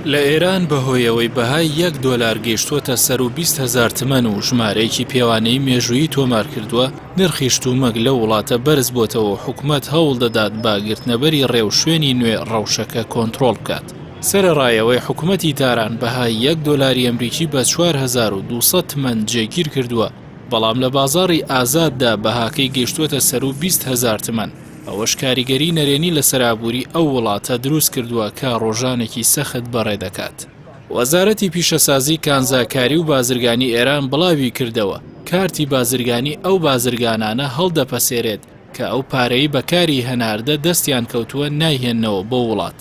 لە ئێران بەهۆی ئەوەی بەهای یەک دۆلار گەیشتووەتە سەروو 20 هەزار تمەن و ژمارەیەکی پێوانەیی مێژوویی تۆمار کردووە، نرخی شتومەک لەو وڵاتە بەرز بۆتەوە و حکومەت هەوڵ دەدات بە گرتنەبەری ڕێوشوێنی نوێ ڕەوشەکە کۆنترۆڵ بکات. سەرەڕای ئەوەی حکومەتی تاران بەهای یەک دۆلاری ئەمریکی بە 4200 تمەن جێگیر کردووە، بەڵام لە بازاڕی ئازاددا بەهاکەی گەیشتووەتە سەروو 20 هەزار تمەن. ئەوەش کاریگەری نەرێنی لەسەر ئابووری ئەو وڵاتە دروست کردووە کە ڕۆژانێکی سەخت بەڕێ دەکات. وەزارەتی پیشەسازی کانزاکاری و بازرگانی ئێران بڵاوی کردەوە، کارتی بازرگانی ئەو بازرگانانە هەڵدەپەسێرێت کە ئەو پارەی بە کاری هەناردە دەستیان کەوتووە نایهێننەوە بۆ وڵات.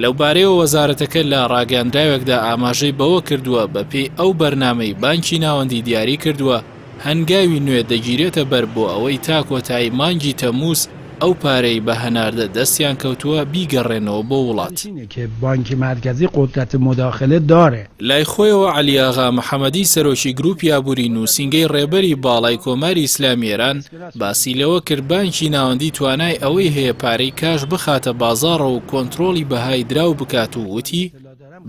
لەوبارەیەوە وەزارەتەکە لە ڕاگەیاندراوێکدا ئاماژەی بەوە کردووە، بەپێی ئەو بەرنامەی بانکی ناوەندی دیاری کردووە، هەنگاوی نوێ دەگیرێتە بەر بۆ ئەوەی تا کۆتایی مانگی تەمووز ئەو پارەی بە هەناردە دەستیان کەوتووە بیگەڕێنەوە بۆ وڵات. لای خۆیەوە عەلی ئاغا محەمەدی سەرۆکی گروپی ئابووری نووسینگەی ڕێبەری باڵای کۆماری ئیسلامی ئێران باسی لەوە کرد بانکی ناوەندی توانای ئەوەی هەیە پارەی کاش بخاتە بازاڕەوە و کۆنترۆڵی بەهای دراو بکات و وتی،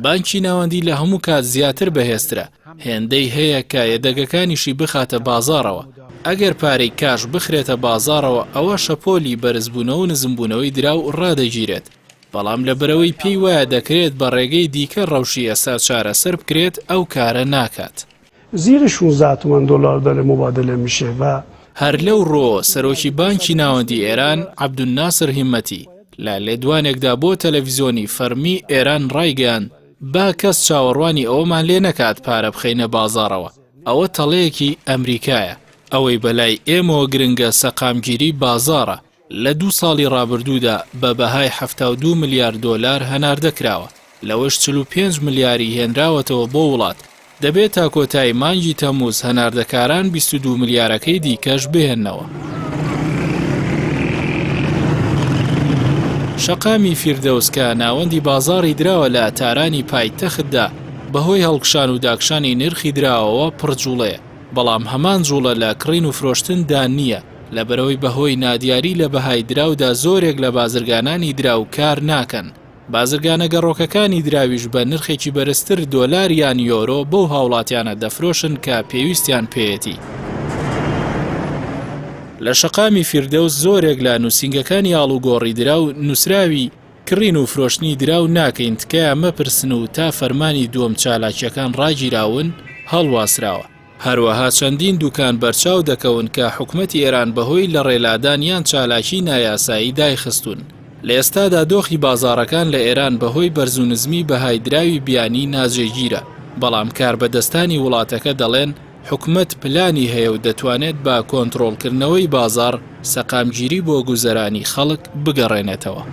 بانکی ناوەندی لە هەموو کات زیاتر بەهێزترە، هێندەی هەیە کە یەدەگەکانیشی بخاتە بازاڕەوە، ئەگەر پارەی کاش بخرێتە بازاڕەوە ئەوە شەپۆلی بەرزبوونەوە و نزمبوونەوەی دراو ڕادەگیرێت، بەڵام لەبەرئەوەی پێی وایە دەکرێت بە ڕێگەی دیکە ڕەوشی ئێستا چارەسەر بکرێت ئەو کارە ناکات. زیر 16 تومن دلار داره مبادله میشه و. هەر لەو ڕووەوە سەرۆکی بانکی ناوەندی ئێران عەبدولناسر هیمەتی لە لێدوانێکدا بۆ تەلەفیزۆنی فەرمی ئێران ڕایگەیاند، با کەس چاوەڕوانی ئەوەمان لێ نەکات پارە بخەینە بازاڕەوە، ئەوە تەڵەیەکی ئەمریکایە، ئەوەی بەلای ئێمەوە گرنگە سەقامگیری بازاڕە، لە دوو ساڵی ڕابردوودا بە بەهای 72 ملیار دۆلار هەناردە کراوە، لەوەش 45 ملیاری هێنراوەتەوە بۆ وڵات، دەبێت تا کۆتایی مانگی تەمموز هەناردەکاران 22 ملیارەکەی دیکەش بهێننەوە. شەقامی فیردەوس کە ناوەندی بازاڕی دراوە لە تارانی پایتەختدا، بەهۆی هەڵکشان و داکشانی نرخی دراوەوە پڕ جوڵەیە، بەڵام هەمان جوڵە لە کڕین و فرۆشتندا نییە، لەبەرئەوەی بەهۆی نادیاری لە بەهای دراودا زۆرێک لە بازرگانانی دراو کار ناکەن. بازرگانە گەڕۆکەکانی دراویش بە نرخێکی بەرزتر دۆلار یان یۆرۆ بەو هاوڵاتیانە دەفرۆشن کە پێویستیان پێیەتی. لە شەقامی فیردەوس زۆرێک لە نووسینگەکانی ئاڵوگۆڕی دراو نووسراوی کڕین و فرۆشتنی دراو ناکەین تکایە مەپرسن و تا فەرمانی دووەم چالاکییەکان ڕاگیراون هەڵواسراوە. هەروەها چەندین دوکان بەرچاو دەکەون کە حکومەتی ئێران بەهۆی لەڕێلادان یان چالاکیی نایاسایی دایخستوون. لە ئێستادا دۆخی بازاڕەکان لە ئێران بەهۆی بەرز و نزمی بەهای دراوی بیانی ناجێگیرە، بەڵام کاربەدەستانی وڵاتەکە دەڵێن حکومەت پلانی هەیە و دەتوانێت بە کۆنترۆڵکردنەوەی بازاڕ سەقامگیری بۆ گوزەرانی خەڵک بگەڕێنێتەوە.